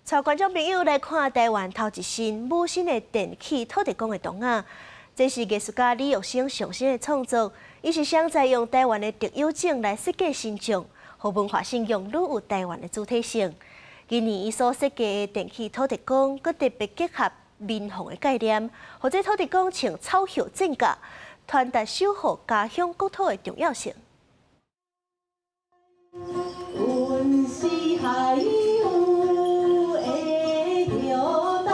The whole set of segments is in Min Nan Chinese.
帶觀眾朋友來看台灣頭一身母身的電氣土地公的銅仔，這是藝術家李育昇上新的創作，伊是想在用台灣的特有種來設計神像，予文化信仰愈有台灣的主體性。今年伊所設計的電氣土地公，閣特別結合民防的概念，予這土地公穿草葉戰甲，傳達守護家鄉國土的重要性。阮是海有的後代，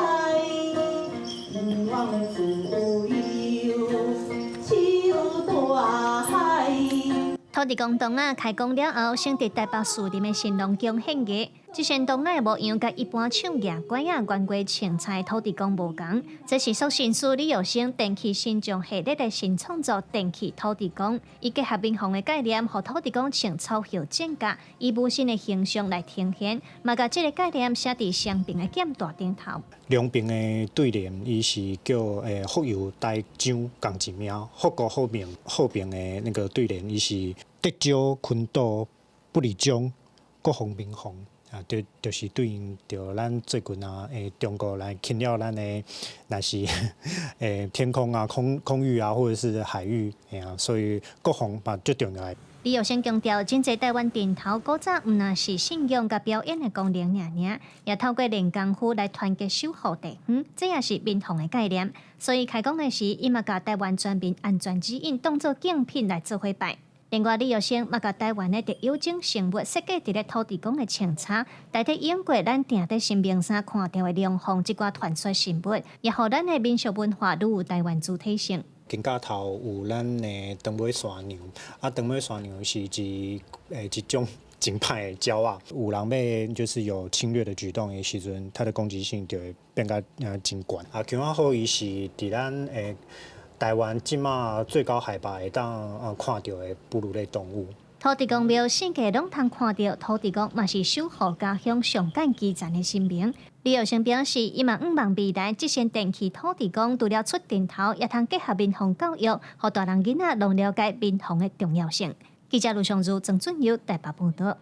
向往自由，手大海。土地公銅仔開工了後，先佇台北士林的神農宮獻藝。這身銅仔的模樣，佮一般唱蜈拐仔、圓規穿菜土地公無仝。這是塑形師李育昇電氣神像系列的新創作電氣土地公，伊結合民防的概念，予土地公穿草葉戰甲，以武神的形象來呈現，嘛共這个概念寫佇雙爿的劍帶頂頭。兩邊的對聯，伊是叫福佑台漳仝一命，福國福民。後邊的那個對聯，伊是得蕉群島不離疆，國防民防。啊，就是對應著咱最近啊，中國來侵擾咱的，若是天空啊、空域啊，或者是海域，嘿啊，所以國防嘛最重要的。李育昇強調，真濟台灣陣頭古早毋但是信仰佮表演的功能爾爾，也透過練功夫來團結守護地方，這也是民防的概念。所以開工的時，伊嘛共台灣全民安全指引當做敬品來做伙拜。另外，李育昇嘛共台灣的特有種生物設計佇咧土地公的穿插，代替英國咱定佇神明山看著的龍鳳這寡傳說神物，也予咱的民俗文化愈有台灣主體性。肩胛頭有咱的長尾山羊，啊，長尾山羊是一種真歹的鳥仔，有人欲就是有侵略的舉動的時陣，它的攻擊性就會變甲真懸。啊，姜仔虎伊是佇咱台灣這馬最高海拔會當看著的哺乳類動物。土地公廟四界攏通看著，土地公嘛是守護家鄉上幹基層的神明。李育昇表示，伊嘛向望未來，這身電氣土地公除了出陣頭，也通結合民防教育，予大人囡仔攏了解民防的重要性。記者盧尚如、曾俊佑台北報導。